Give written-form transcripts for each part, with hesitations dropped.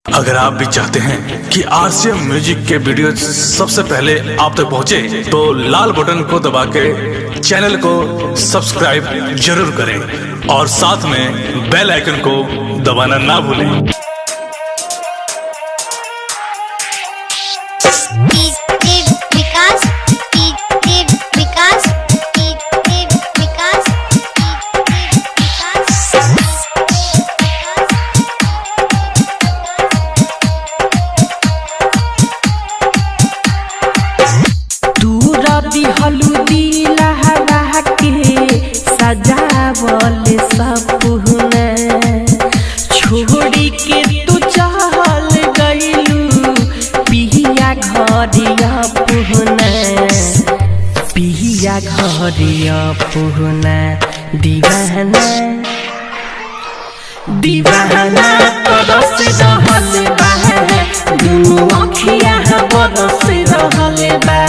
अगर आप भी चाहते हैं कि आरसीएम म्यूजिक के वीडियो सबसे पहले आप तक पहुंचे, तो लाल बटन को दबा के चैनल को सब्सक्राइब जरूर करें और साथ में बेल आइकन को दबाना ना भूलें। DJ Vikas, DJ Vikas, DJ Vikas, DJ Vikas. तू रबी हलूदी लहरा के सजावल सपना छोड़ी के तू चहल गइलू पिहिया घरिया पुहना पिहिया घरिया पुहना दीवाना दीवाना तरस रहल बा दुनू अखिया बरस रहल बा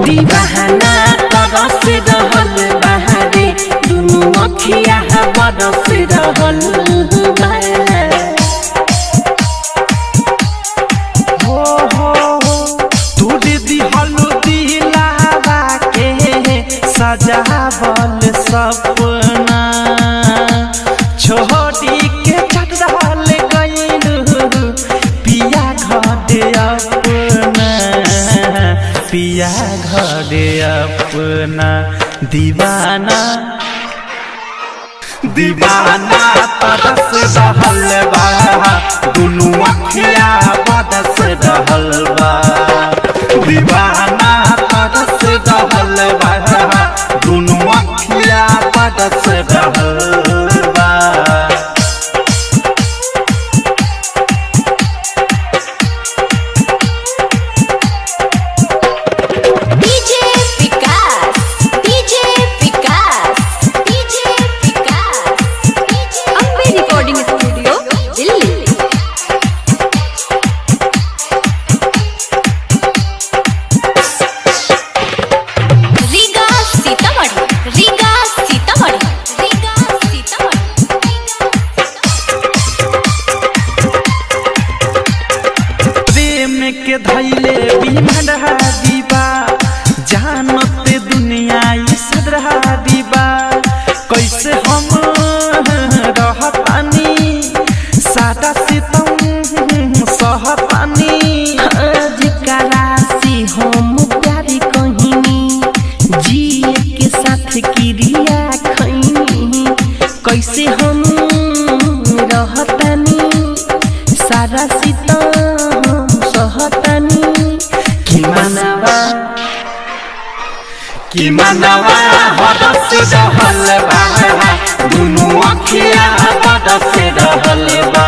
दीवाना तरस रहल बा रे दुनू अखिया बरस रहल बा। हो हो हो तू दीदी हल्दी लावा के सजावल सपना छोड़ी के चढ़ल गइलू पिया घरे अपना पिया घरे अपना दीवाना दीवाना तरस रहल बा दुनू अखिया बरस रहल बा दीवाना तरस रहल बा दुनू अखिया बरस रहल बा। DJ Vikas, DJ Vikas, DJ Vikas, DJ. Ambe recording studio Delhi. Riga Sitamarhi, Riga Sitamarhi, Riga Sitamarhi. प्रेम के धैले बिमढ़ा दीबा जानत दुनिया ई सदरा दीबा कैसे हम रहतानी सादा सितम सहतानी। आज करासी हम प्यारी कहिनी जिए के साथ क्रिया खैनी कैसे हम रहतानी सारा सितम सहतानी कि मनवा कि मनवा हरस रहल बा दुनू अखिया बरस रहल बा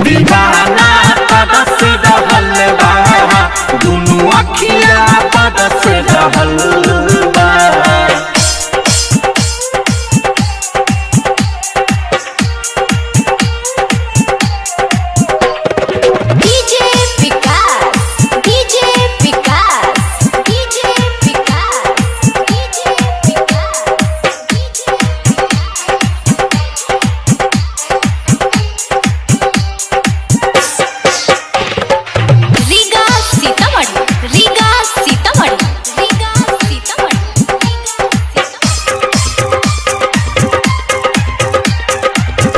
दीवाना तरस रहल बा दुनू अखिया बरस रहल बा। DJ Vikas, DJ Vikas, DJ Vikas, DJ Vikas, DJ Riga Sitamarhi, Riga Sitamarhi, Riga Sitamarhi, Riga.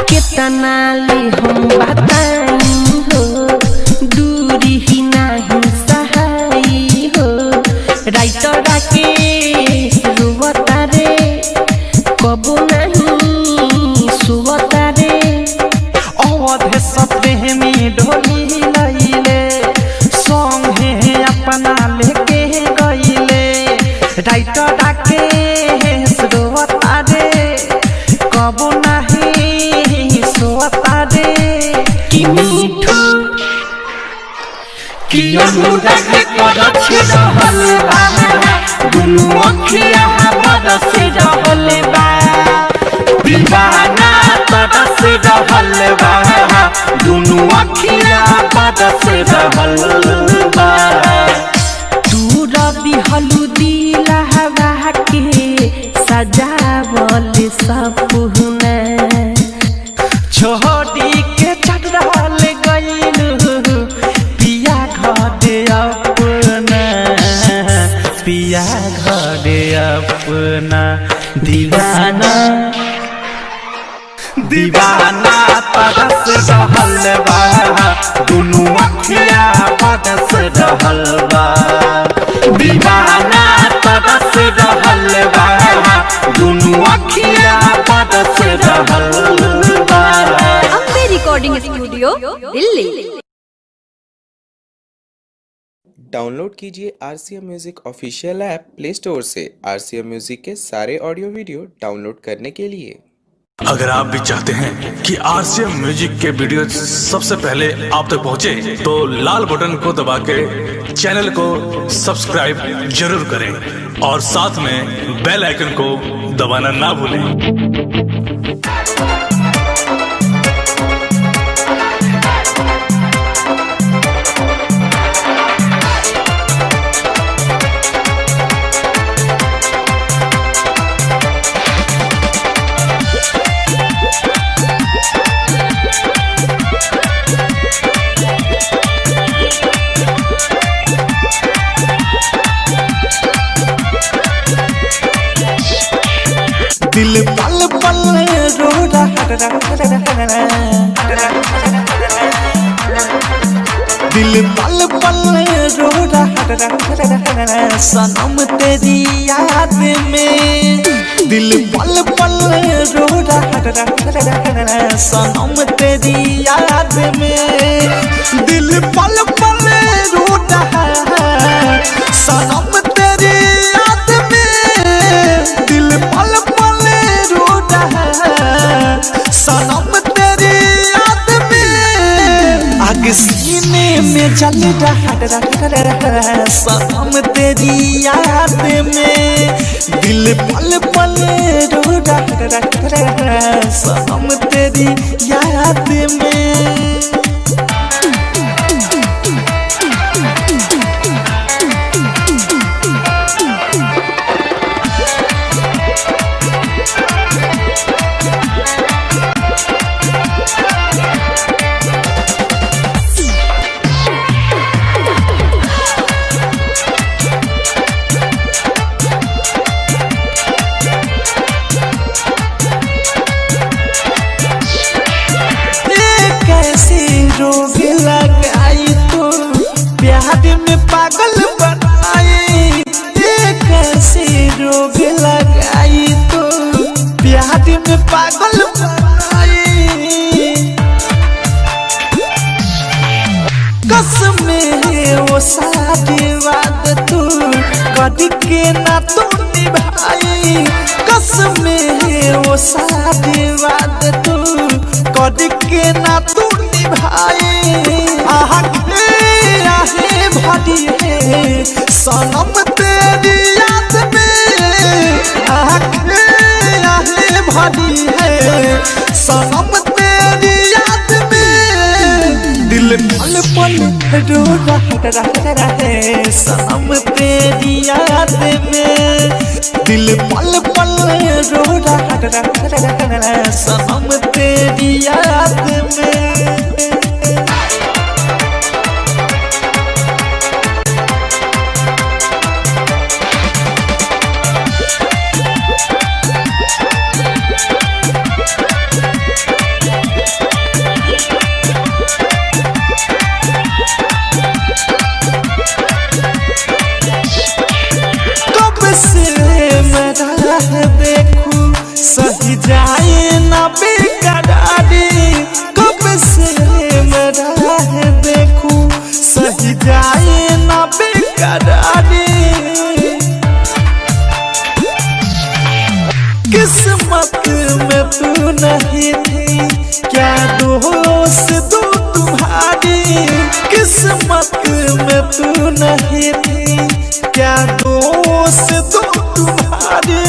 केतना ले हम बताई हो दूरी ही नाही सहाई हो राइटर के रुवता रे कबो नहीं सुवता रे। अवध सप्रेमी ढोली लैले संगे अपना लेके गईले राइटर डाके सोता रे कबो नाही सोता रे। कि मिठू कि अनुराग करछ रहल बा दुनू अखिया बरस रहल बा दीवाना तरस रहल बा दुनू अखिया बरस रहल बा। तू रबी हलूदी लहरा के सजावल सपना छोड़ी के चढ़ल। studio Delhi. Download कीजिए RCM music official app play store से RCM music के सारे ऑडियो वीडियो डाउनलोड करने के लिए। अगर आप भी चाहते हैं कि आरसीएम म्यूजिक के वीडियो सबसे पहले आप तक पहुंचे, तो लाल बटन को दबा के चैनल को सब्सक्राइब जरूर करें और साथ में बेल आइकन को दबाना ना भूलें। दिल पल पल रो रहा, दिल पल पल रो रहा सनम तेरी याद में। दिल पल पल रो रहा सनम तेरी याद में। दिल पल पल रो रहा सनम तेरी याद में। दिल पल पल रो रहा सनम तेरी याद में। आग सीने में जल रहा सनम तेरी याद में। दिल पल पल रो रहा सनम तेरी याद में। रोग लगाई तो प्यार में पागल बनाए। कैसे रोग लगाई तो प्यार में पागल बनाए। कसम वो सारी बात तू कद के ना तू निभाई। कसम वो सारी बात तू कद के ना तू निभाई। आहे भरी है सनम तेरी याद में। आहे भरी है सनम तेरी याद में। दिल पल पल रो रहा है सनम तेरी याद में। दिल पल पल रो रहा सनम तेरी याद में। सही जाए ना बेकरारी। कब से मैं राह देखूं सही जाए ना बेकरारी। किस्मत में तू नहीं थी क्या दोष दूं तुम्हारी। किस्मत में तू नहीं थी क्या दोष दूं तुम्हारी।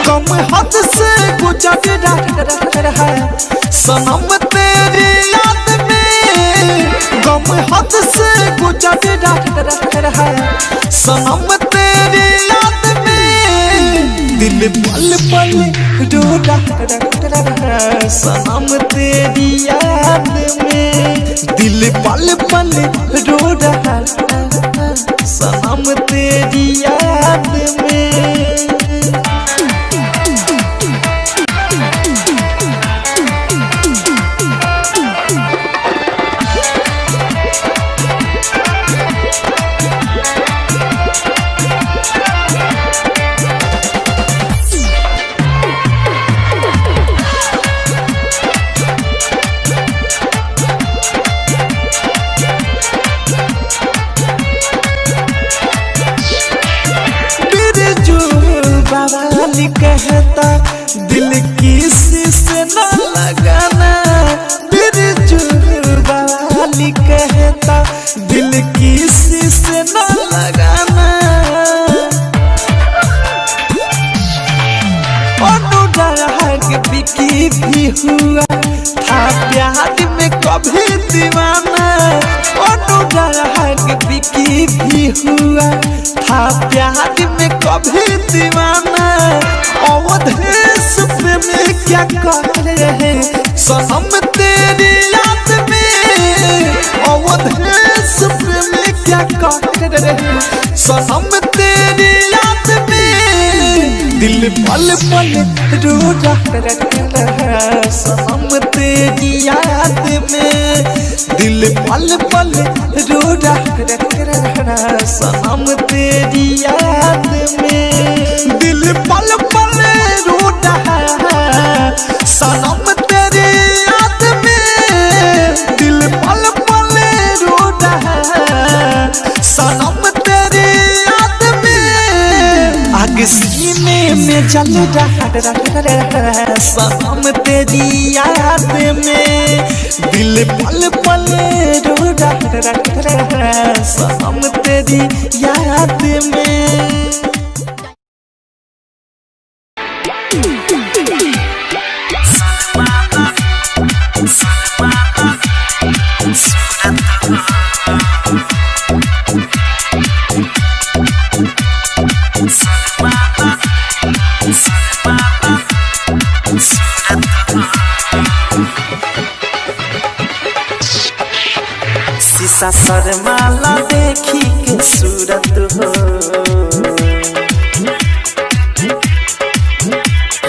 कम हद से गुजर रहा सनम तेरी याद में। गम हद से गुजर रहा सनम तेरी याद में। दिल पल पल रो रहा सनम तेरी याद में। दिल पल पल रो रहा सनम तेरी याद में। बवाली कहता दिल किसी से न लगाना, बिरजू बवाली कहता दिल किसी से न लगाना। अनुराग बिकी भी हुआ था प्यार में कभी दीवाना, अनुराग बिकी भी हुआ था प्यार में कभी दीवाना। अवधेश प्रेम क्या कर रहे सनम तेरी याद में, अवधेश प्रेम क्या कर रहे सनम तेरी याद में। दिल पल पल रो रहा सनम तेरी याद में, दिल पल पल रो रहा सनम तेरी याद में, दिल पल पल रो रहा सनम तेरी याद में, दिल पल पल रो रहा सनम तेरी याद में। आग सीने में जल रहा सनम तेरी याद में, दिल पल पल रो रहा सनम तेरी याद में। शीशा शर्माला देखी के सूरत हो,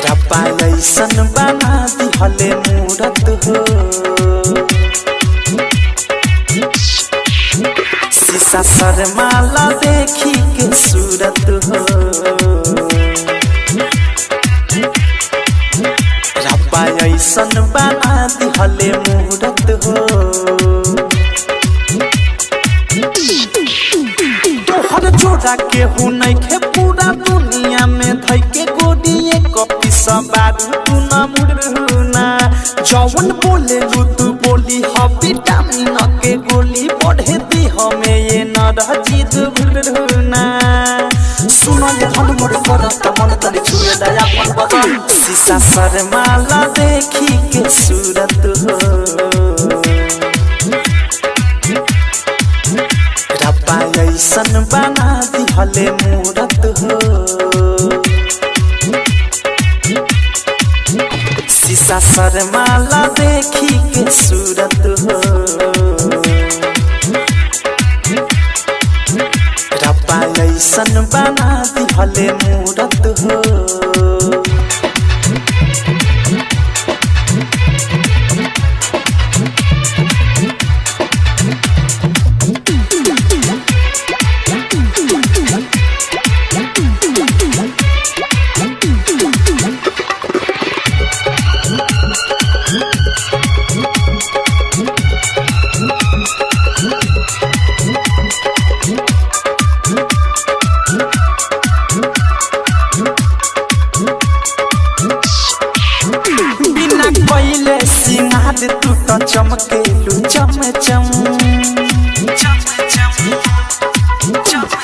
रब्बा ऐसन बना दिहले मूरत हो। शीशा शर्माला देखी के सूरत हो, रब्बा ऐसन बना दिहले मूरत हो। तोहर जोड़ा केहू नइखे पूरा दुनिया में धइके गोदिए कपी सबारू तू न मुड़ना। जवन बोले लू तू बोली ह विटामिन के गोली बढ़े दी हमें ये न रह जिद भुलना। सुनल धन मोर करत मन तनी छुए दया अपन बदन, शीशा शर्माला देखी के सूरत हो, रब्बा ऐसन बना दिहले मूरत हो। शीशा शर्माला देखी के सूरत हो, रब्बा ऐसन बना दिहले मूरत हो। बिना कोइले सिंगार तू तो चमकेलू चम चम,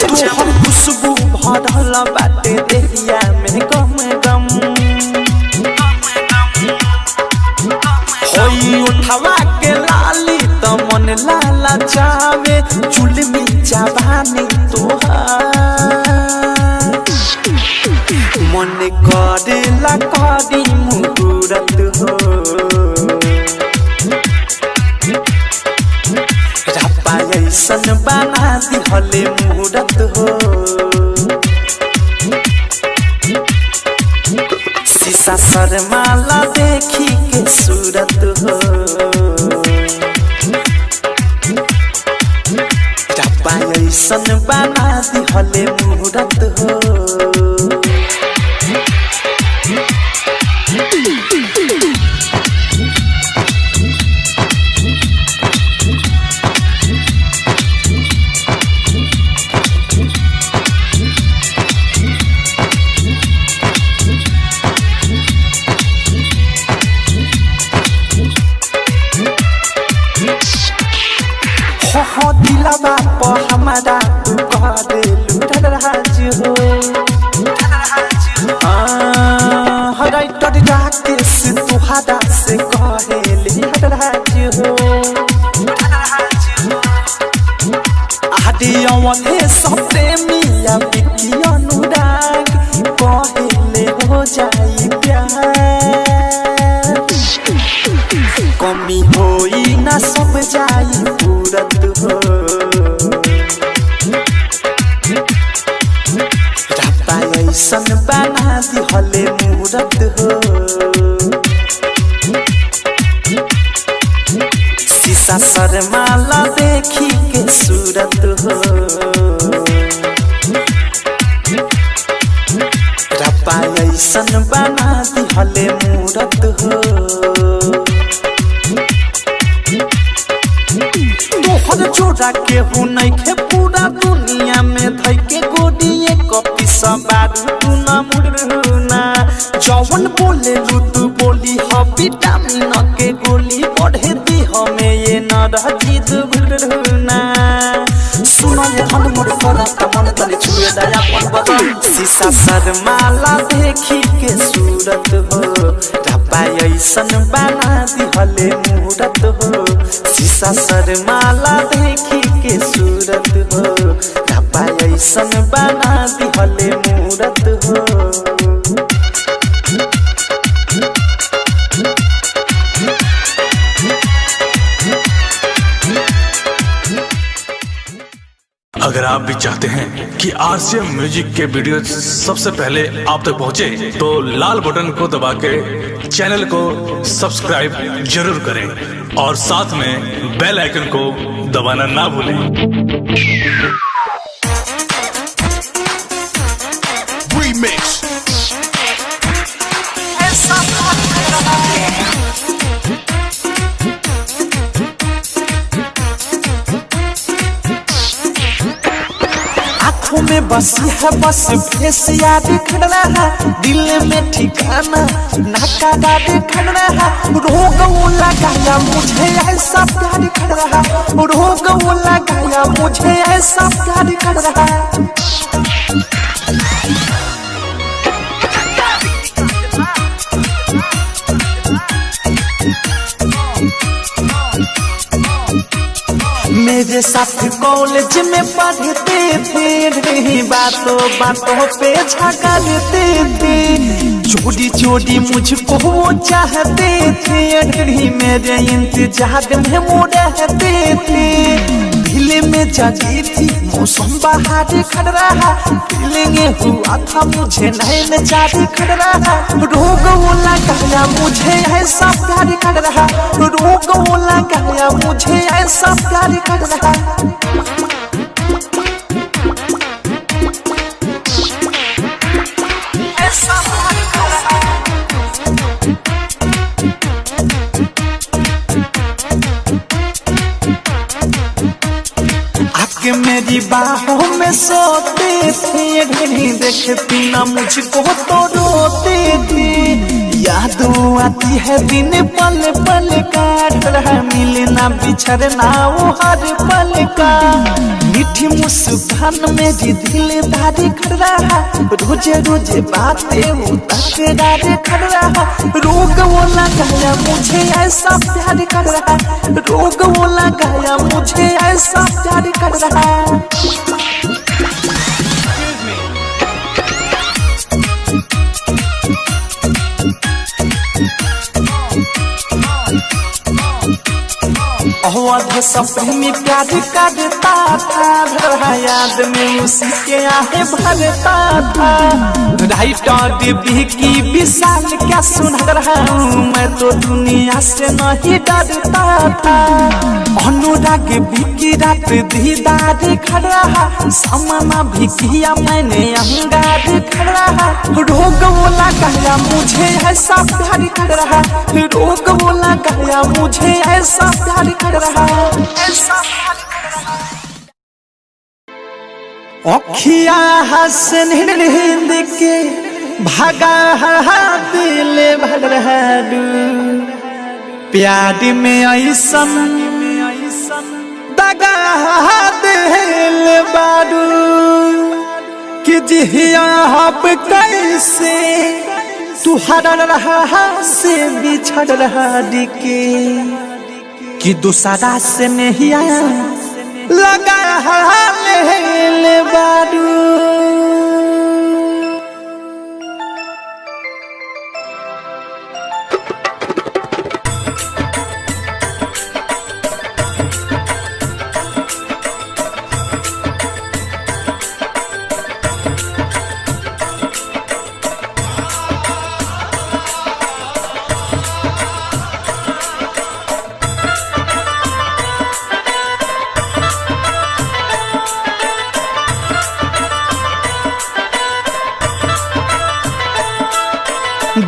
तोहर खुशबू भरल बाटे देहिया में गम गम। होई उठवा के लाली तो मन लाला जावे, चुलमी जवानी तोहार मन करेला करी मुहूर्त हो। रब्बा ऐसन बना दिहले मूरत हो, शीशा शर्माला देखी के सूरत हो, रब्बा ऐसन बना दिहले मूरत हो। हो हो दिलवा प हमारा तू कह देलू राज हो। हाँ, राइटर राकेश तुहारा से कहेले राज हो। आदि अवधे सब प्रेमिया बिकी अनुराग कहेले हो जाई प्यार। कमी होई ना सब जाई पूरत हो। रब्बा ऐसन बना दिहले मूरत हो। शीशा शर्माला देखी के सूरत हो। रब्बा ऐसन बना दिहले मूरत हो। तोहर जोड़ा केहू नइखे पूरा दुनिया में धइके गोडिए कपी सबारू तू न मुड़ना। जवन बोले लू तू बोली ह विटामिन के गोली बढ़े दी हमें ये न रह दुर्ना। सुनो ये धन मोर करत मन तनी छुए दया अपन बदन। शीशा शर्माला देखी के सूरत हो। रब्बा ऐसन बना दिहले मूरत हो। शीशा शर्माला देखी के सूरत हो। रब्बा ऐसन बना दिहले मूरत हो। अगर आप भी चाहते हैं कि आरसीएम म्यूजिक के वीडियो सबसे पहले आप तक पहुंचे, तो लाल बटन को दबा के चैनल को सब्सक्राइब जरूर करें और साथ में बेल आइकन को दबाना ना भूलें। Remix. आँखों में बसी है बस फेस याद खड़ा है, दिल में ठिकाना नाकारा खड़ा है। रोग वो लगाया मुझे ऐसा प्यार कर रहा, रोग वो लगाया मुझे ऐसा प्यार कर रहा। मेरे साथ कॉलेज में पढ़ते थे, बातों बातों पे झगड़ते थे, चोरी चोरी मुझको वो चाहते थे, मेरे इंतजार में वो रहते थे। दिल में जागी थी मौसम बाहर खड़ रहा, फीलिंग हुआ था मुझे नैन चार खड़ रहा। रोग वो लगाया मुझे ऐसा प्यार कर रहा, रोग वो लगाया मुझे ऐसा प्यार कर रहा। आके मेरी बाहों में सोते थे, देखती ना मुझको तो रोते थे। याद आती है दिन पल पल का, मिलना बिछड़ना वो हर पल का। मीठी मुस्कान मेरी दिलदारी कर रहा, रोजे रोजे बातें वो तकरार कर रहा। रोग वो लगाया मुझे ऐसा प्यार कर रहा, रोग वो लगाया मुझे ऐसा प्यार कर रहा। अवध सपने में प्यार करता था, याद में उसी के आहे भरता था। राइटर की विशाल क्या सुना रहा हूँ मैं तो दुनिया से नहीं डरता था। अनुराग भी की रात दीदार खड़ा, सामना भी किया मैंने अंगार खड़ा। रोग वो लगाया मुझे ऐसा प्यार कर रहा, रोग वो लगाया मुझे ऐसा प्यार कर रहा, ऐसा प्यार कर रहा। अखिया हसन हिंद के भागा दिल भर प्यार में ऐसन दगा दिल बारू कि जिहिया आप कैसे तुहरा रहा से बिछड़ रहा के कि दूसरा से नहीं आया लगा ले बारू।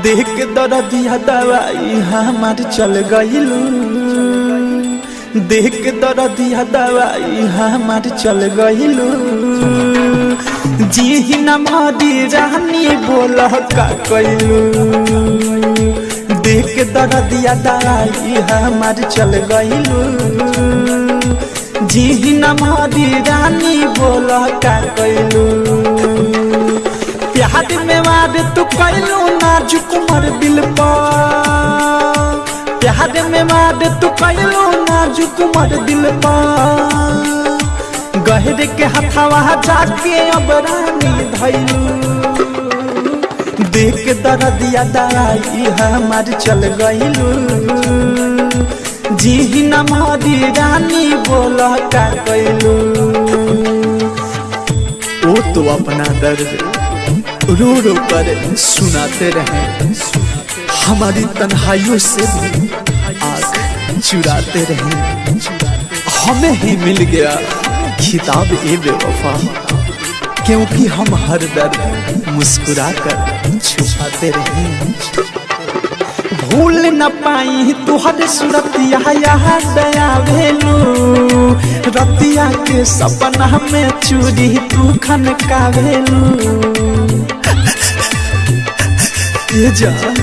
देख के दर्दिया दवाई हमार चल गईलू, देख के दर्दिया दवाई हमार चल गईलू। जी न मारी रानी बोल का कैलू, देख के दर्दिया दवाई हमार चल गईलू। जी न मारी रानी बोल का कैलू, प्यार में वार तू कैलू नाजुक मर दिल पर, प्यार में वार तू कैलू नाजुक मर दिल पर। गहरे के हथवा जाके अब रानी धैलू, देख के दर्दिया दवाई हमार चल गईलू। जी न मारी रानी बोल का कैलू। वो तो अपना दर्द रो रो कर सुनाते रहे, हमारी तन्हाइयों से भी आँख चुराते रहे। हमें ही मिल गया खिताब ए बेवफा, क्योंकि हम हर दर्द मुस्कुरा कर छुपाते रहे। भूल न पाई तुहर सूरतिया याद आवेलू, रतिया के सपना में चूड़ी तू खनकावेलू। ये जान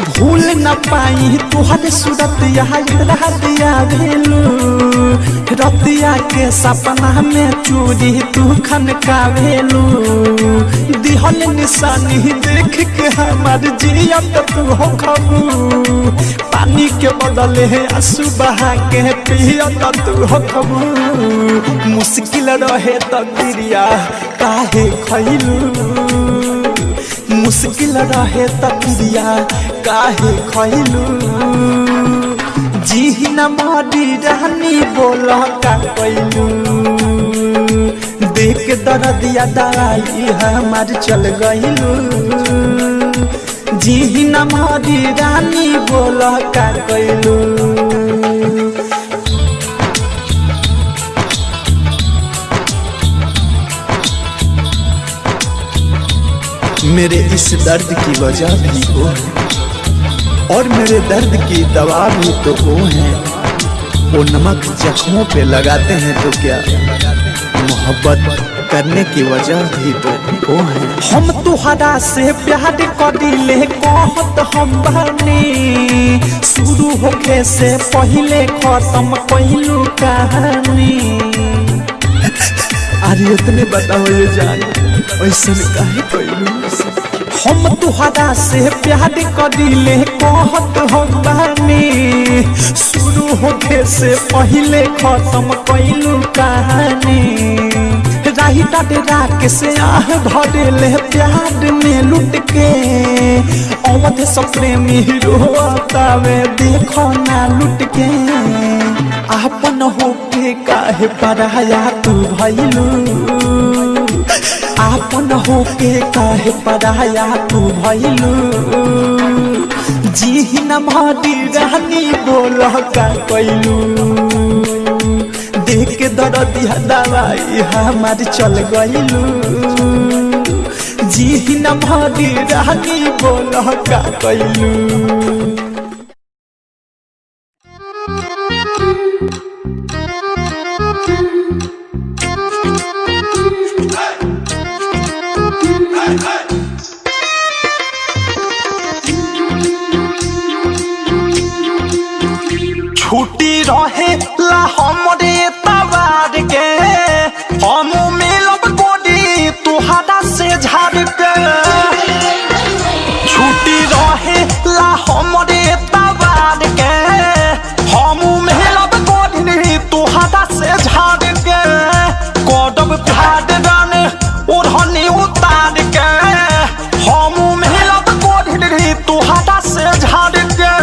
भूल न पाई तुहर सूरतिया याद आवेलू, रतिया के सपना में चूड़ी तू खनकावेलू। दिहल निशानी देख के हमार जियत तू हो खबू, पानी के बदले आंसू बहा के पियत तू हो खबू। मुश्किल रहे तकदीरिया काहे खैलू, मुश्किल रहे तकदीरिया काहे खैलू। जी न मारी रानी बोल का कैलू, देख के दर्दिया दवाई हमार चल गईलू। जी न मारी रानी बोल का कैलू। मेरे इस दर्द की वजह भी वो है और मेरे दर्द की दवा भी तो वो है। वो नमक जख्मों पे लगाते हैं तो क्या मोहब्बत करने की वजह भी तो वो है। हम तुहरा से प्यार करिले कहत हम बानी, शुरू होखे से पहले खत्म कैलू कहानी। अरे इतने बताओ ये जान ऐसा काहे कैलू। हम तुहरा से प्यार करिले कहत हम बानी, शुरू होखे से पहले खत्म कैलू कहानी। राही डरा के से आह भरेले प्यार में लुट के, अवध सब प्रेमी रोतावे देखो ना लुट के। आपन होके काहे पराया तू भइलू, आपन होके काहे पराया तू भइलू। जी न मारी रानी बोल का कैलू, देख के दर्दिया दवाई हमार चल गईलू। जी न मारी रानी बोल का कैलू। छुट्टी रहे रहे ला हमरे तवार के, हम मिलब गोरी तुहरा से झाड़ के। छुट्टी रहे ला हमरे तवार के, हम मिलब गोरी तुहरा से झाड़ के। करब प्यार रान ओढ़नी उतार के, हम मिलब गोरी तुहरा से झाड़ के।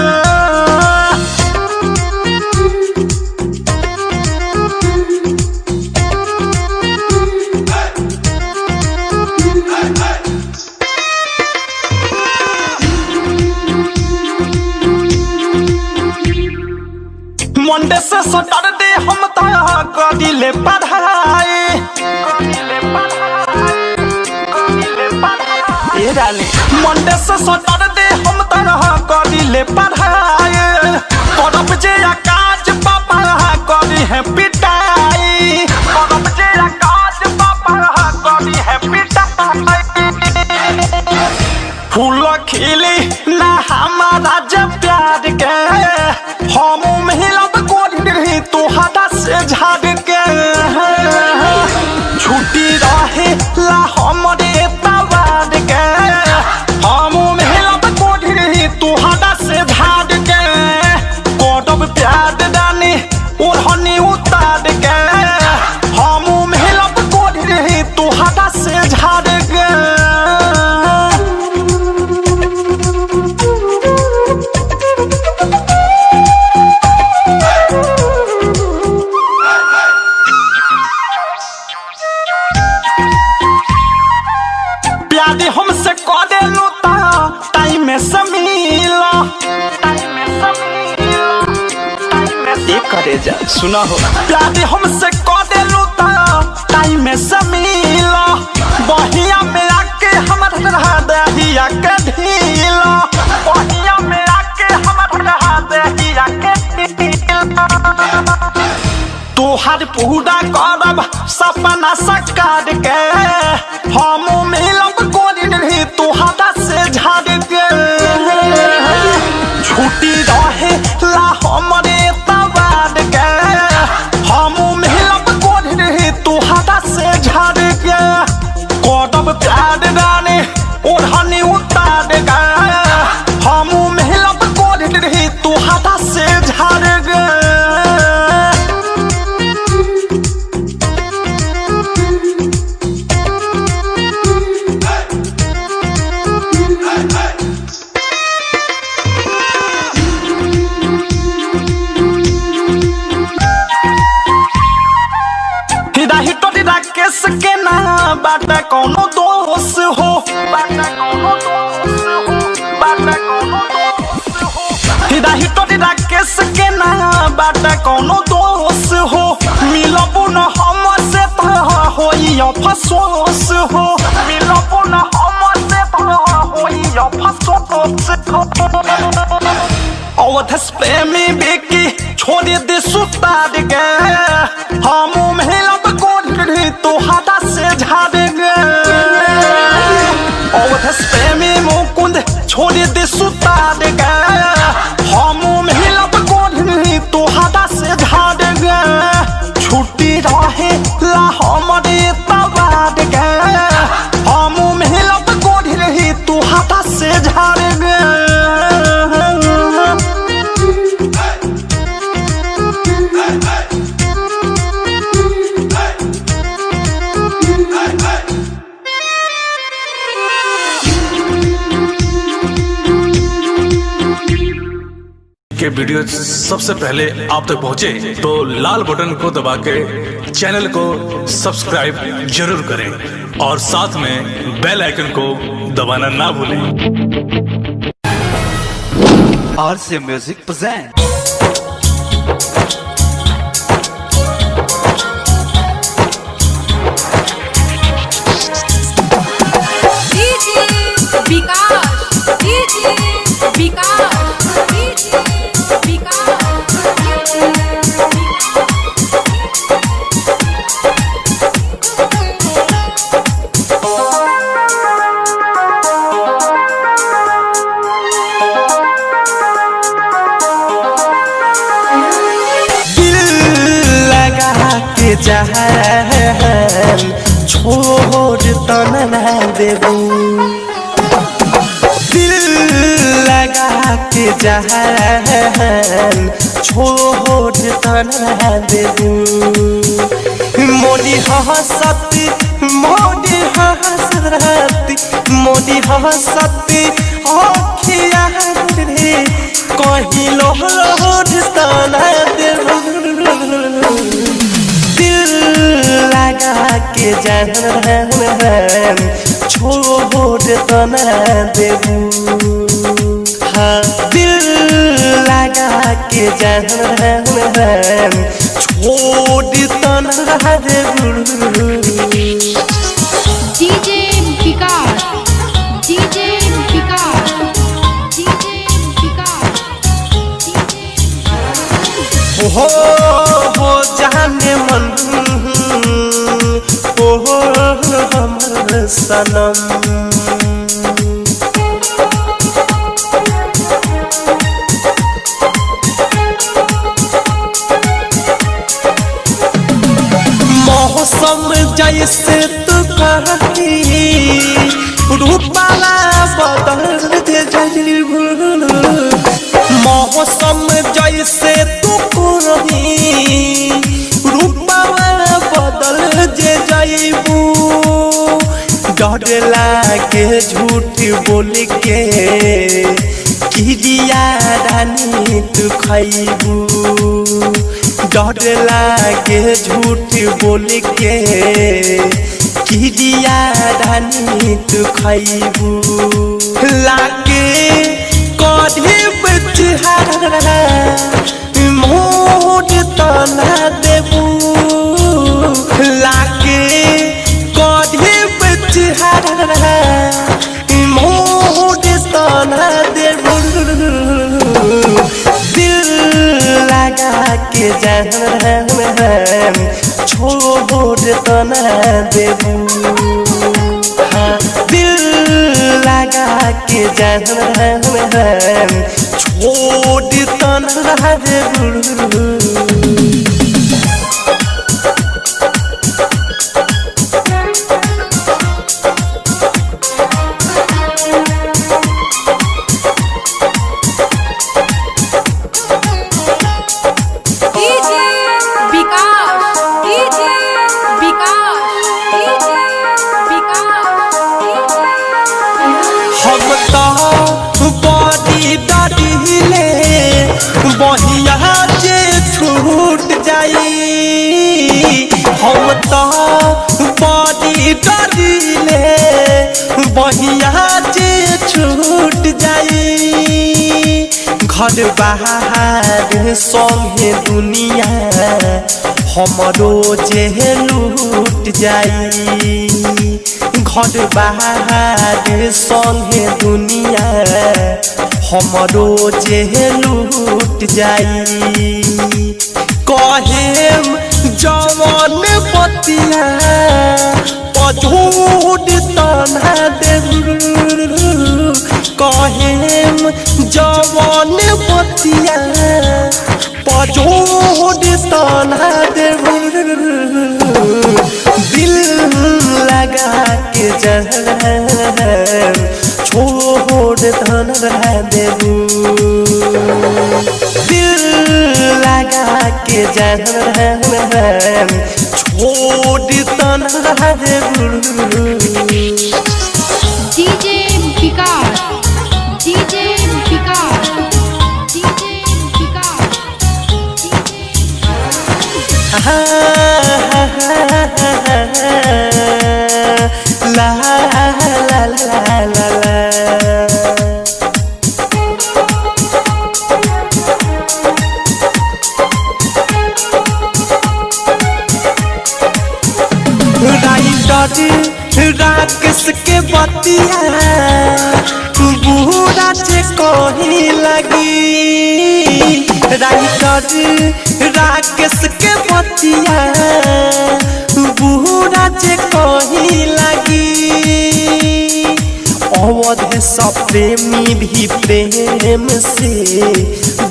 मंडे से सैटरडे हम ता करिले पढ़ाई, ए रानी। मंडे से सैटरडे हम ता करिले पढ़ाई, करब जे काज पापा करी है पिटाई, करब जे काज पापा करी है पिटाई। फूल खिली ना हमारा जब प्यार के, हम मिलब गोरी तुहरा से झाड़ के। छुट्टी रहे ला हमरे तवार के, हम मिलब गोरी तुहरा से झाड़ के। करब प्यार रानी ओढ़नी उतार के, हम मिलब गोरी तुहरा से झाड़ के। प्यारे हमसे करे लो ता टाइम से मिला, ये करे जा सुना हो। प्यारे हमसे करे लो ता टाइम से मिला, बहिया में आके हमर रहा दहिया के ढीला, बहिया में आके हमर रहा दहिया के ढीला। तोहर पूरा करब सपना साकार के, हम मिलब गोरी तुहरा से झाड़ के। छुट्टी रहे ला हमरे तवार के, हम मिलब गोरी तुहरा से झाड़ के। करब प्यार रानी ओढ़नी उतार के, हम मिलब गोरी तुहरा से झाड़ के। राकेश के ना बाटा कोनो दोष हो, बाटा कोनो दोष हो, बाटा कोनो दोष हो। राकेश के ना बाटा कोनो दोष हो, मिलबू न हमसे त होई अफसोस हो, मिलबू न हमसे त होई अफसोस हो। अवधस प्रेमी बेकी छोड़ दे सुतार के, हम मिलब गोरी तुहरा से झाड़ के। अवधस प्रेमी मुकुंद छोड़ दे सुतार के, हम मिलब गोरी तुहरा से झाड़ के। छुट्टी रहे ला हमरे तवार के, हम मिलब गोरी तुहरा से झाड़ के। के वीडियो सबसे पहले आप तक पहुंचे तो लाल बटन को दबा के चैनल को सब्सक्राइब जरूर करें और साथ में बेल आइकन को दबाना ना भूलें। RCM Music present. DJ Vikas, DJ Vikas, DJ Vikas. जान छोड़ तना देबू। दिल लगा के जान छोड़ तना देबू। मोरी हसत मोरी हसरत मोरी हसत अखिया रे कहीं लोहर तना देबू। दिल लगा के जान छोड़ तना देबू। हाँ दिल लगा के जान छोड़ तना देबू। DJ Vikas DJ Vikas DJ Vikas DJ. हो जाने मन हो हमर सनम। मौसम जैसे तू कही रूपाला बदल दे मौसम जैसे तू कही रूपाला बदल जे जाइबू। डर लागे झूठ बोल के किरिया रानी तू खैबू। डर लागे झूठ बोल के किरिया रानी तू खैबू। लागे कभी बचहारा मोर तना देबू। लागे कभी बचहारा मोर तना देबू। दिल लगा के जान छोड़ तना देबू। हाँ दिल लगा के जान छोड़ तना देबू। DJ Vikas DJ Vikas DJ Vikas. हम तो बड़ी डरिले बहिया जे छूट जाई। हम तो बड़ी डरिले बहिया जे छूट जाई। घर बाहर संगे दुनिया हमरो जे लूट जाई। घर बाहर संगे दुनिया हमरो जे लूट जाई। कहेम जवन पतिया पझूट तना देबू। कहेम जवन पतिया पझूट तना देबू। दिल लगा के जान छोड़ तना देबू। दिल लगा के जान छोड़ तना देबू। DJ Vikas DJ Vikas DJ Vikas DJ. ला ला ला ला ला। राइटर राकेश के बतिया बूढ़ा से कहीं लगी। राइटर राकेश के बतिया बूढ़ा से कहीं लगी। अवध सब प्रेमी भी प्रेम से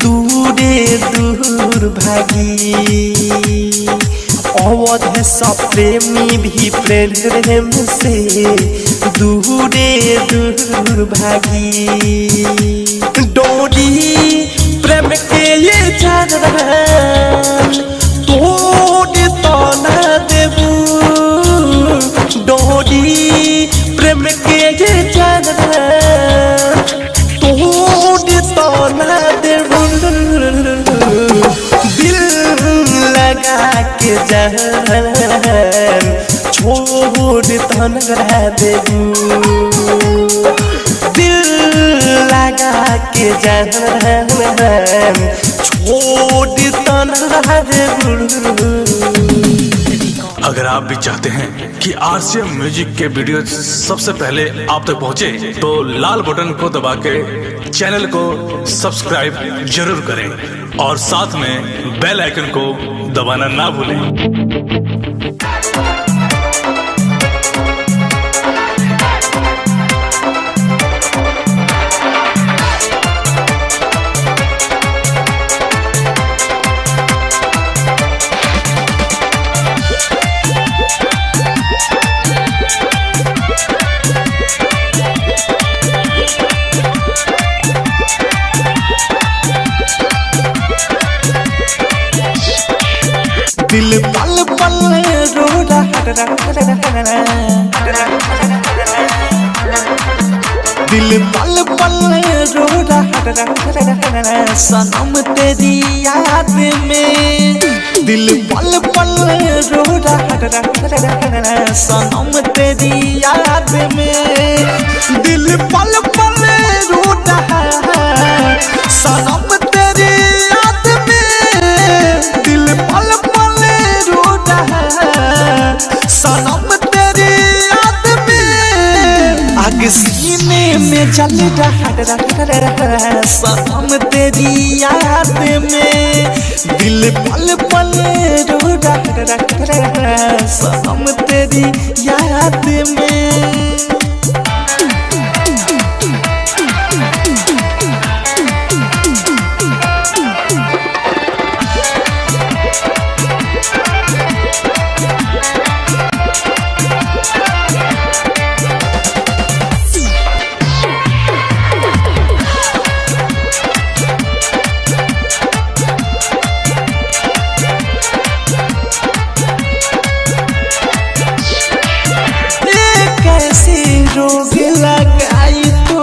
दूरे दूर भागी। अवध सब प्रेमी भी प्रेम से दूरे दूर भागी। डोरी प्रेम के ये जान तोड़ तो ना देबू। डोरी प्रेम के ये जान तोड़ तो ना देबू। दिल लगा के जान छोड़ तो ना देबू। दिल लगा के जान छोड़ तो ना देबू। अगर आप भी चाहते हैं कि आरसीएम म्यूजिक के वीडियो सबसे पहले आप तक पहुंचे, तो लाल बटन को दबा के चैनल को सब्सक्राइब जरूर करें और साथ में बेल आइकन को दबाना ना भूलें। दिल पल पल रो रहा, दिल पल पल रो रहा सनम तेरी याद में। दिल पल पल रो रहा सनम तेरी याद में। दिल पल पल रो रहा सनम तेरी याद में। दिल पल पल रो रहा सनम तेरी याद में। आग सीने में जल रहा सनम तेरी याद में। दिल पल पल रो रहा सनम तेरी याद में। रोग लगाई तो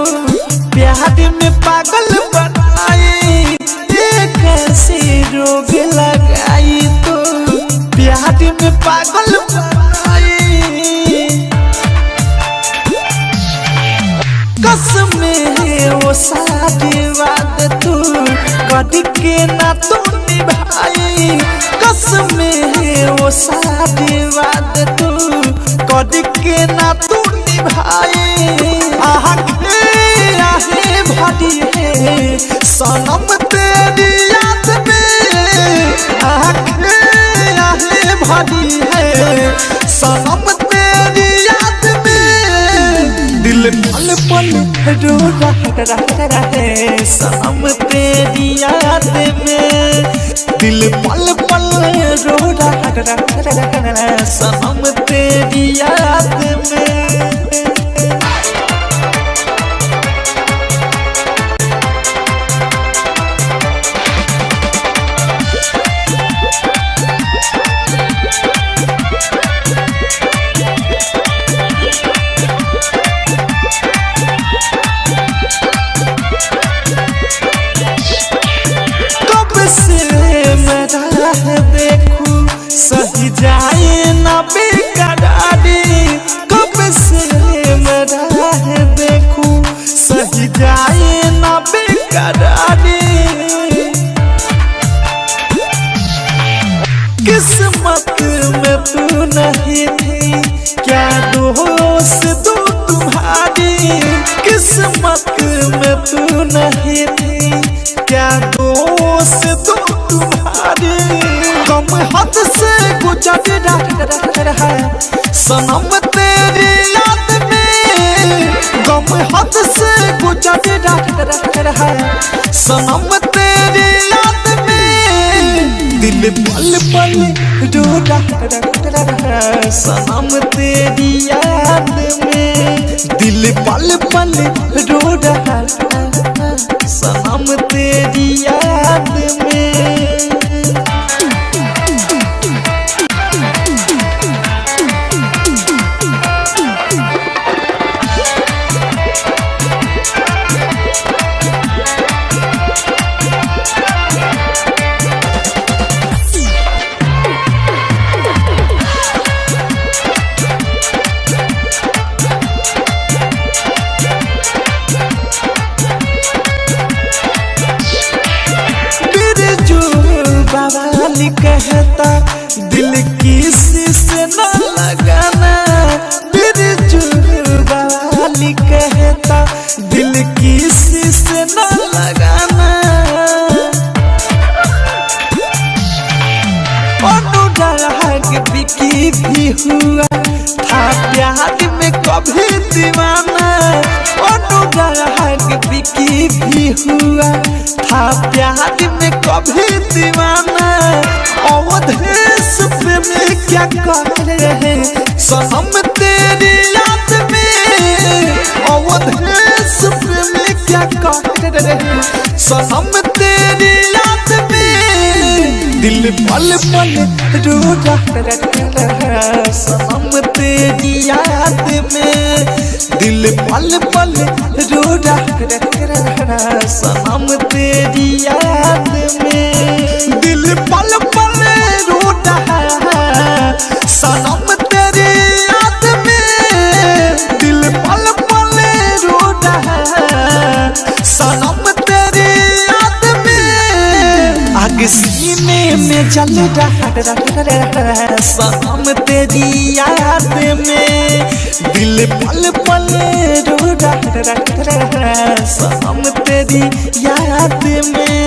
प्यार में पागल बनाई। एक ऐसी रोग लगाई तो प्यार में पागल बनाई। कसम वो सारी बात तू कट के ना तू निभाई। कसम वो सारी बात तू कट के ना तू निभाई। आहे भरी है सनम तेरी याद में। आहे भरी है सनम तेरी याद में। दिल पल पल रो रहा है सनम तेरी याद में। दिल पल पल रो रहा सनम तेरी याद में। देखूं सही जाए ना बेकरारी। कब से मैं राह देखूं सही जाए ना बेकरारी। किस्मत में तू नहीं थी क्या दोष दो तुम्हारी। किस्मत में तू नहीं थी क्या दोष दो तुम्हारी। कम हद से गुजर रहा सनम तेरी याद में। गम हद से गुजर रहा सनम तेरी याद में। दिल पल पल रो रहा सनम तेरी याद में, दिल पल पल रो रहा सनम तेरी याद में। बिरजू बवाली कहता दिल किसी से न लगाना, बिरजू बवाली कहता दिल किसी से न लगाना। अनुराग बिकी भी हुआ था प्यार में कभी दीवाना, अनुराग बिकी भी हुआ था प्यार में कभी दीवाना। अवधेश प्रेम क्या कर रहे सनम तेरी याद में, अवधेश प्रेम क्या कर रहे सनम तेरी याद में। दिल पल पल रो रहा सनम तेरी याद में, दिल पल पल रो रहा सनम तेरी याद में, दिल पल पल रो रहा सनम तेरी याद में, दिल पल पल रो रहा सनम तेरी याद में। आग सीने में जल रहा सनम तेरी याद में, दिल पल पल रो रहा सनम तेरी याद में।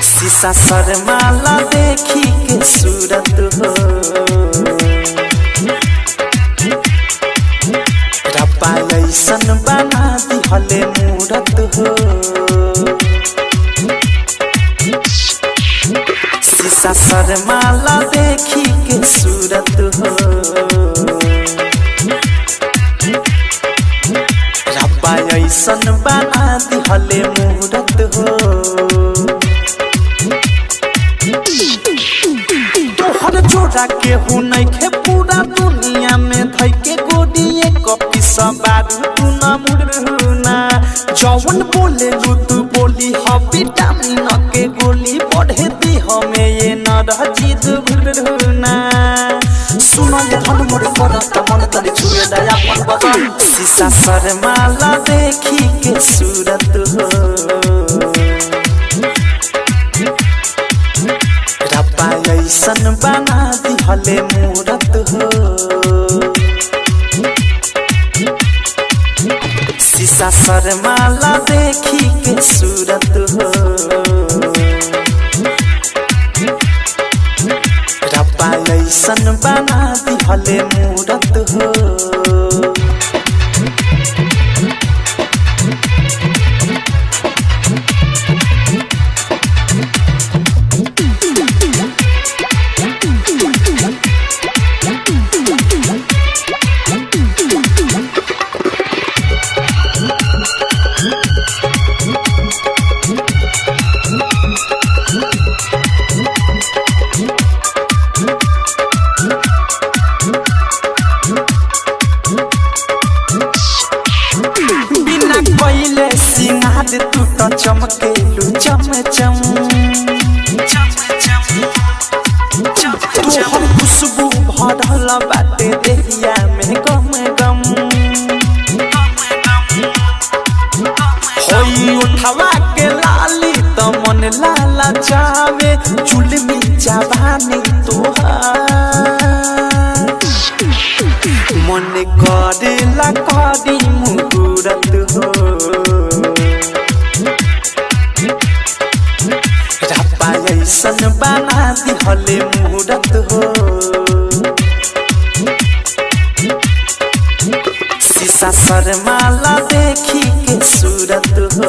शीशा शर्माला देखी के सूरत हो, रब्बा ऐसन बना दिहले मूरत हो। शीशा शर्माला देखी के सूरत हो, रब्बा ऐसन बना दिहले मूरत हो। तोहर जोड़ा केहू नइखे पूरा दुनिया में धइके गोडिए कपी सवार तू न मुड़ना, जवन बोले लू तू बोली ह विटामिन के गोली बढ़े दी हमें ये न रह जिद घुरना। सुन ये धन मोर करत मन तनी छुए दया अपन बदन, शीशा शर्माला देखी के सूरत हो, रब्बा ऐसन बना दिहले मूरत हो। शीशा शर्माला देखी के सूरत हो, रब्बा ऐसन बना दिहले मूरत हो। बिना कोइले सिंगार तू तो चमकेलू चम चम, तोहर खुशबू भरल बाटे देहिया में गम गम। होई उठवा के लाली तो मन लाला जावे, चुलमी जवानी तोहार मन करी मुहूर्त हो। रब्बा ऐसन बना दिहले मुहूर्त हो। शीशा शर्माला देखी के सूरत हो।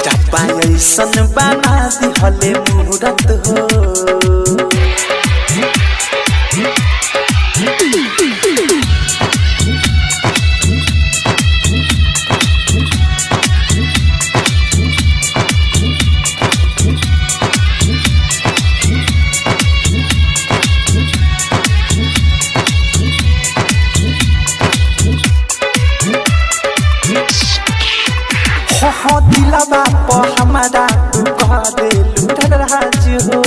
रब्बा ऐसन बना दिहले मुहूर्त हो। हो दिलवा पर हमारा तू कह देलू राज हो।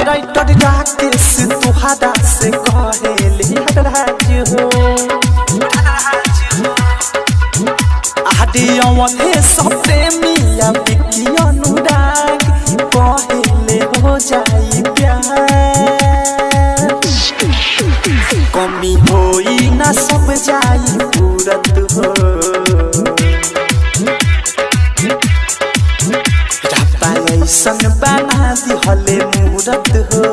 राइटर राकेश तुहारा से कहेले राज हो। आदि अवधे सब प्रेमिया बिकी अनुराग कहेले हो जाई प्यार। कमी होई ना सब जाई पूरत हो। रब्बा ऐसन बना दिहले मुहूर्त हो।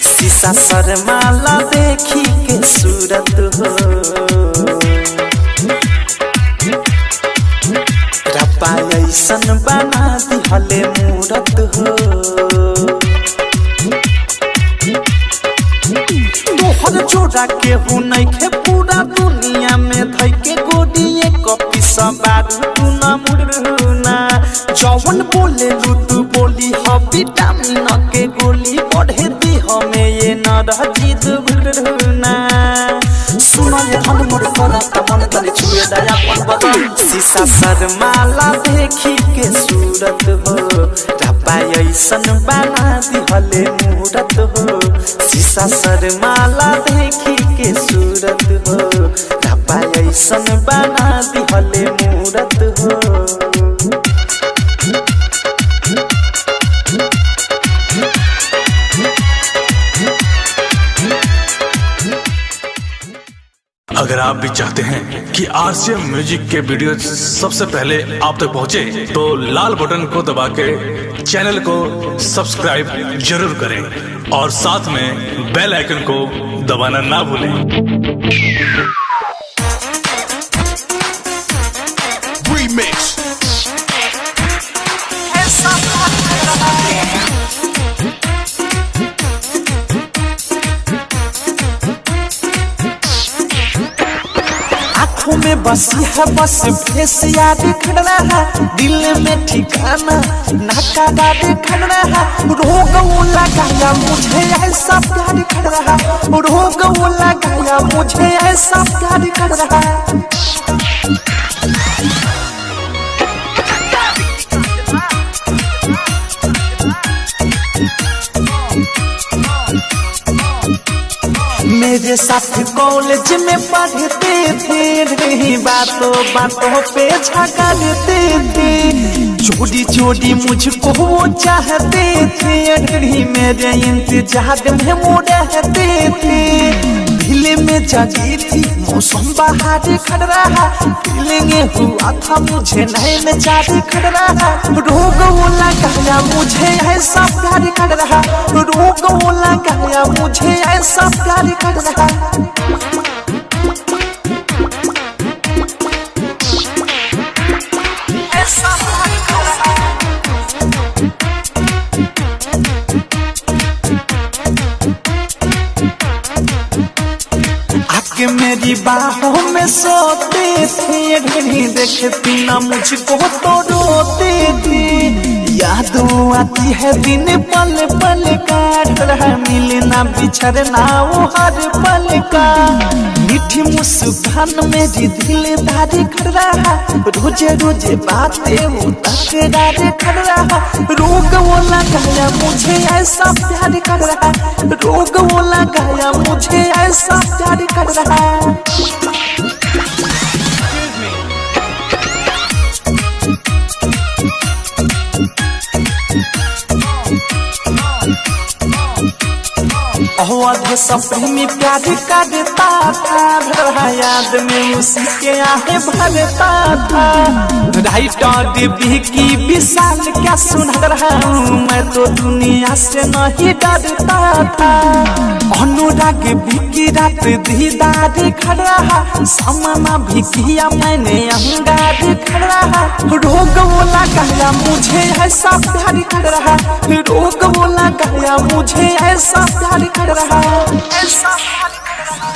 शीशा शर्माला देखी के सूरत हो। रब्बा ऐसन बना दिहले मुहूर्त हो। तोहर जोड़ा केहू नइखे पूरा दुनिया में धइके गोडिए कपी सवार तू न मुड़ना। जवन बोले तू बोली ह विटामिन के गोली बढ़े दी हमें ये न रह जिद भुलना। सुन ये धन मोर करत मन तनि छुए दया पन बदन। शीशा शर्माला देखी के सूरत हो। रब्बा ऐसन बना दिहले मुहूर्त हो। शीशा शर्माला देखी के सूरत हो। रब्बा ऐसन बना दिहले मुहूर्त हो। अगर आप भी चाहते हैं कि आरसीएम म्यूजिक के वीडियो सबसे पहले आप तक पहुंचे, तो लाल बटन को दबा के चैनल को सब्सक्राइब जरूर करें और साथ में बेल आइकन को दबाना ना भूलें। Remix. आँखों में बसी है बस फेस याद खड़ा है, दिल में ठिकाना नाकारा खड़ा है। रोग वो लगाया मुझे ऐसा प्यार कर रहा, रोग वो लगाया मुझे ऐसा प्यार कर रहा। मेरे साथ कॉलेज में पढ़ते थे रे, बातों बातों पे झगड़ते थे, चोरी चोरी मुझको वो चाहते थे रे, मेरे इंतजार में वो रहते थे। दिल में जागी थी मौसम बाहर खड़ रहा, फीलिंग हुआ था मुझे नैन चार खड़ रहा। रोग वो लगाया मुझे ऐसा प्यार कर रहा, रोग वो लगाया मुझे ऐसा प्यार कर रहा। ऐसा प्यार कर रहा। आके मेरी बाहों में सोते थे, घड़ी देखती ना मुझको तो रोते थे। याद आती है दिन पल पल का, मिलना बिछड़ना वो हर पल का। मीठी मुस्कान मेरी दिलदार कर रहा, रोजे रोजे बातें वो तकरार कर रहा। रोग वो लगाया मुझे ऐसा प्यार कर रहा, रोग वो लगाया मुझे ऐसा प्यार कर रहा। अवध सप्रेमी प्यार करता था, रहा याद में उसी के आहे भरता था। राइटर की विशाल क्या सुना रहा हूँ, मैं तो दुनिया से नहीं डरता था। अनुराग भी की रात दीदार खड़ रहा, सामना भी किया मैंने अंगार खड़ रहा। रोग वो लगाया मुझे ऐसा प्यार कर रहा, रोग वो लगाया मुझे ऐसा प्यार कर रहा, ऐसा प्यार कर रहा।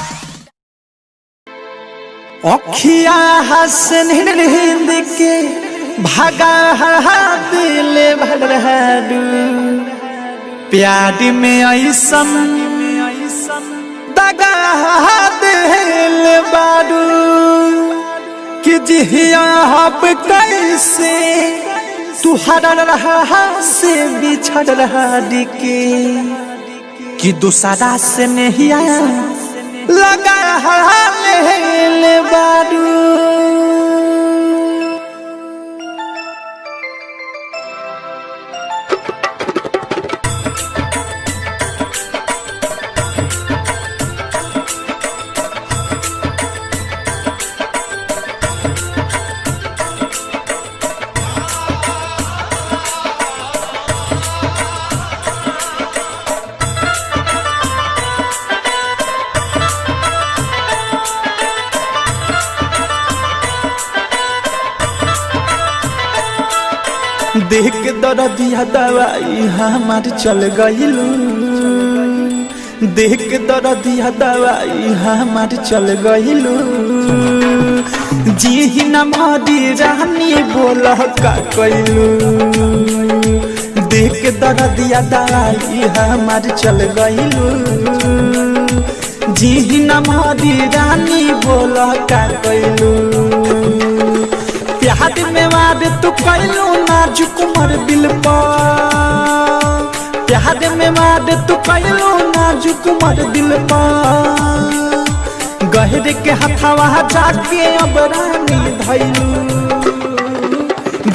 अखिया हसन हिंद के भागा दिल भर, प्यार में ऐसन दगा दिल बारू कि जिहिया आप कैसे तुहरा रहा से बिछड़ रहा के कि दूसरा से नहीं आया लगा ले बारू। देख के दर्दिया दवाई हमार चल गईलू, देख के दर्दिया दवाई हमार चल गईलू। जी न मारी रानी बोल का कैलू, देख के दर्दिया दवाई हमार चल गईलू। जी न मारी रानी बोल का कैलू, प्यार में वाद तू कैलू नाजुक मर दिल पर, प्यार में वाद तू कैलू नाजुक मर दिल पर। गहरे के हथवा जाके अब रानी धैलू,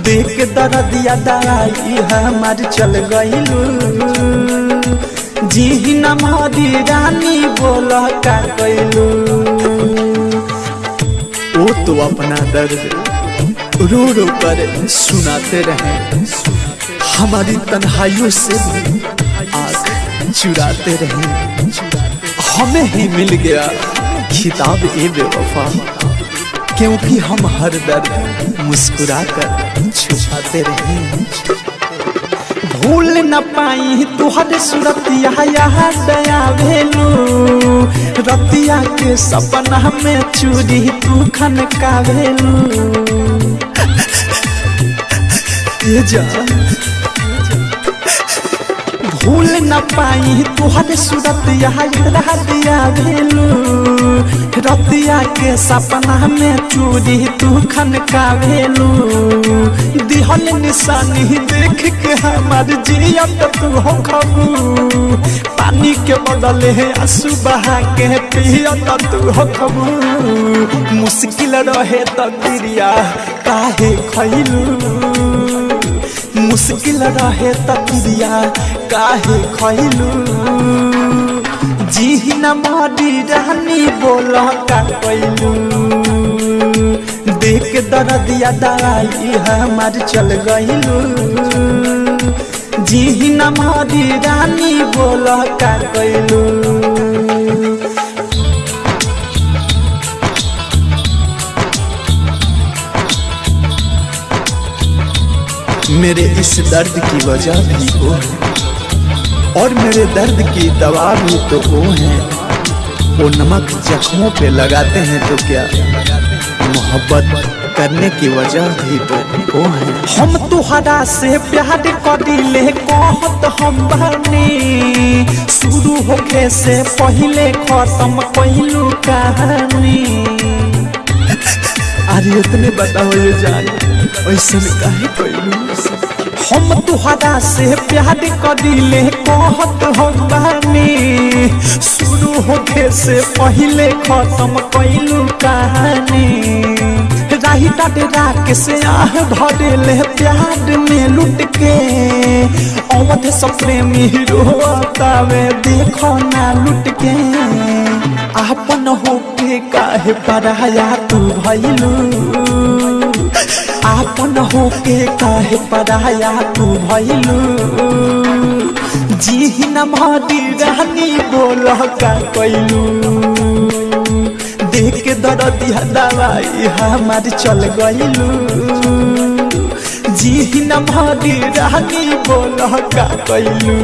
देख के दर्दिया दवाई हमार चल गईलू। जी न मारी रानी बोल का कैलू। वो तो अपना दर्द रो रो कर सुनाते रहे, हमारी तन्हाइयों से भी आँख चुराते रहे। हमें ही मिल गया खिताब ए बेवफा, क्योंकि हम हर दर्द मुस्कुरा कर छुपाते रहे। भूल न पाई तुहर सूरतिया याद आवेलू, रतिया के सपना में चूरी तू खनकावेलू। ये जा भूल न पाई तुहर सूरतिया याद आवेलू, रतिया के सपना में चूरी तू खनकावेलू। दिहल निशानी देख के हमार जियत तू हो खबू, पानी के बदले आंसू बहा के पियत तू हो खबू। मुश्किल रहे तकदीरिया काहे खैलू, मुश्किल रहे तकदीरिया काहे खैलू। जी न मारी रानी बोल का कैलू, देख के दर्दिया दवाई हमार चल गईलू। जी न मारी रानी बोल का कैलू। मेरे इस दर्द की वजह भी वो है और मेरे दर्द की दवा भी तो वो है। वो नमक जख्मों पे लगाते हैं तो क्या मोहब्बत करने की वजह भी तो वो है। हम तुहरा से प्यार करिले कहत हम बानी, शुरू होखे से पहले खत्म कैलू कहानी। अरे इतने बताओ ये जान ऐसा काहे कैलू। हम तुहरा से प्यार करिले कहत हम बानी, शुरू होखे से पहले खत्म कैलू कहानी। राही डरा के से आह भरेले प्यार में लुट के, अवध प्रेमी रोतावे देखो ना लुट के। आपन होके काहे पराया तू भइलू, आपन होके काहे पराया तू भइलू। जी न मारी रानी बोल का कैलू, देख के दर्दिया दवाई हमार चल गइलू। जी न मारी रानी बोल का कैलू।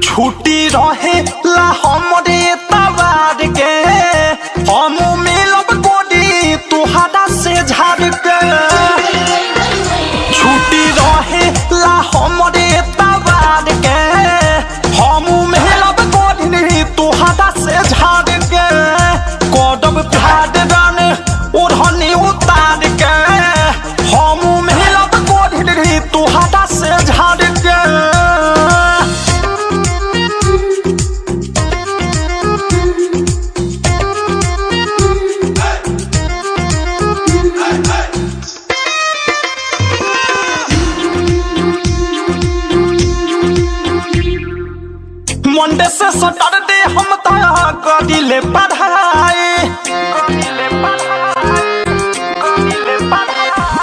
छुट्टी रहे ला हमरे तवार के, हम मिलब गोरी तुहारा से झाड़ के। छुट्टी रहे ला हमरे तवार के, हम मिलब गोरी तुहारा से झाड़ के। करब प्यार रन ओढ़नी उतार के, हम मिलब गोरी तुहारा से झाड़ के। मंडे से सैटरडे हम ता करिले पढ़ाई,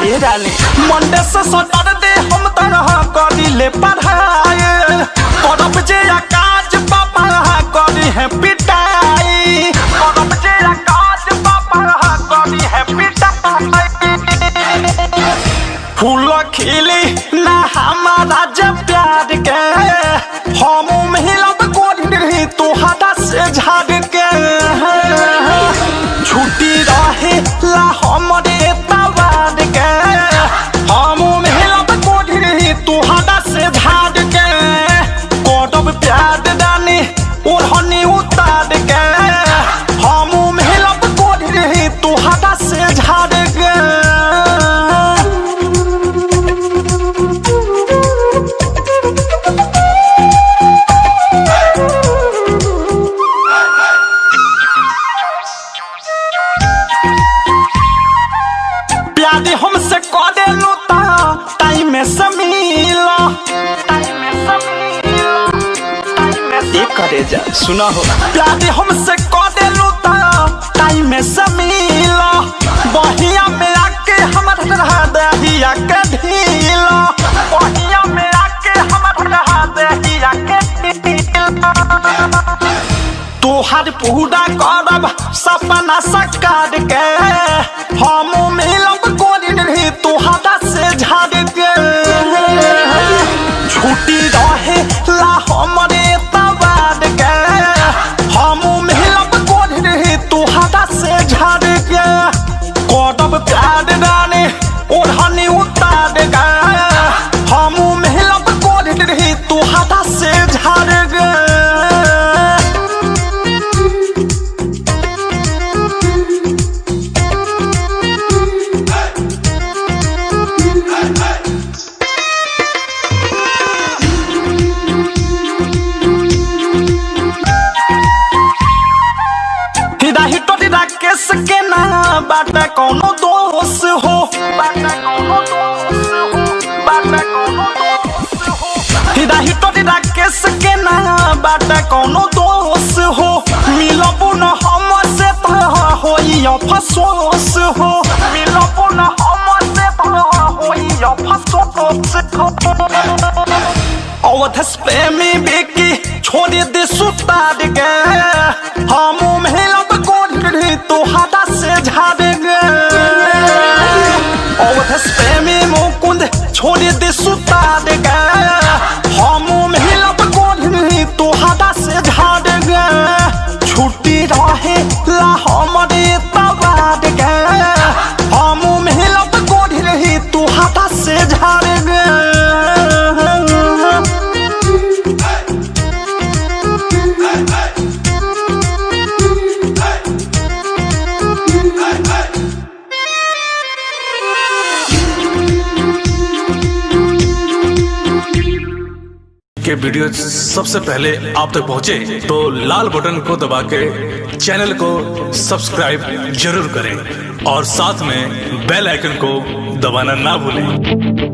ए रानी। मंडे से सैटरडे हम ता करिले पढ़ाई, करब जे काज पापा करी है पिटाई, करब जे काज पापा करी है पिटाई। फूल खिली ना हमारा जब प्यार के, हम मिलब गोरी तुहारा से झाड़ के। छुट्टी रहे ला हमरे तवार के, हम मिलब गोरी तुहारा से झाड़ के। करब प्यार रानी ओढ़नी उतार के, हम मिलब गोरी तुहारा से झाड़ के। हमसे करेलू ता टाइम से मिला, एक करे जा सुना हो। प्यार हमसे करेलू ता टाइम से मिला, बहिया में आके हमर रहा दहिया के ढीला, बहिया में आके हमर रहा दहिया के ढीला। तोहर पूरा करब सपना साकार के, हम मिलब गोरी तुहारा से झाड़ के। छुट्टी रहे ला हमरे तवार के, हम मिलब गोरी तुहारा से झाड़ के। करब प्यार रानी ओढ़नी उतार के, हम मिलब गोरी तुहारा से झाड़ के। राकेश के ना बाटा कोनो दोष हो, बाटा कोनो दोष हो, बाटा कोनो दोष हो। राकेश के ना बाटा कोनो दोष हो, मिलबू न हमसे त होई अफसोस हो, मिलबू न हमसे त होई अफसोस हो। अवध प्रेमी बेकी छोड़ दे सुतार के, हम मिलब गोरी तुहारा से झाड़ के। अवध प्रेमी मुकुंद छोड़ दे सुतार के, हम मिलब गोरी तुहारा से झाड़ के। छुट्टी रहे ला हमरे तवार के, हम मिलब गोरी तुहारा से झाड़ के। Hey! के वीडियो सबसे पहले आप तक पहुंचे, तो लाल बटन को दबा के चैनल को सब्सक्राइब जरूर करें और साथ में बेल आइकन को दबाना ना भूलें।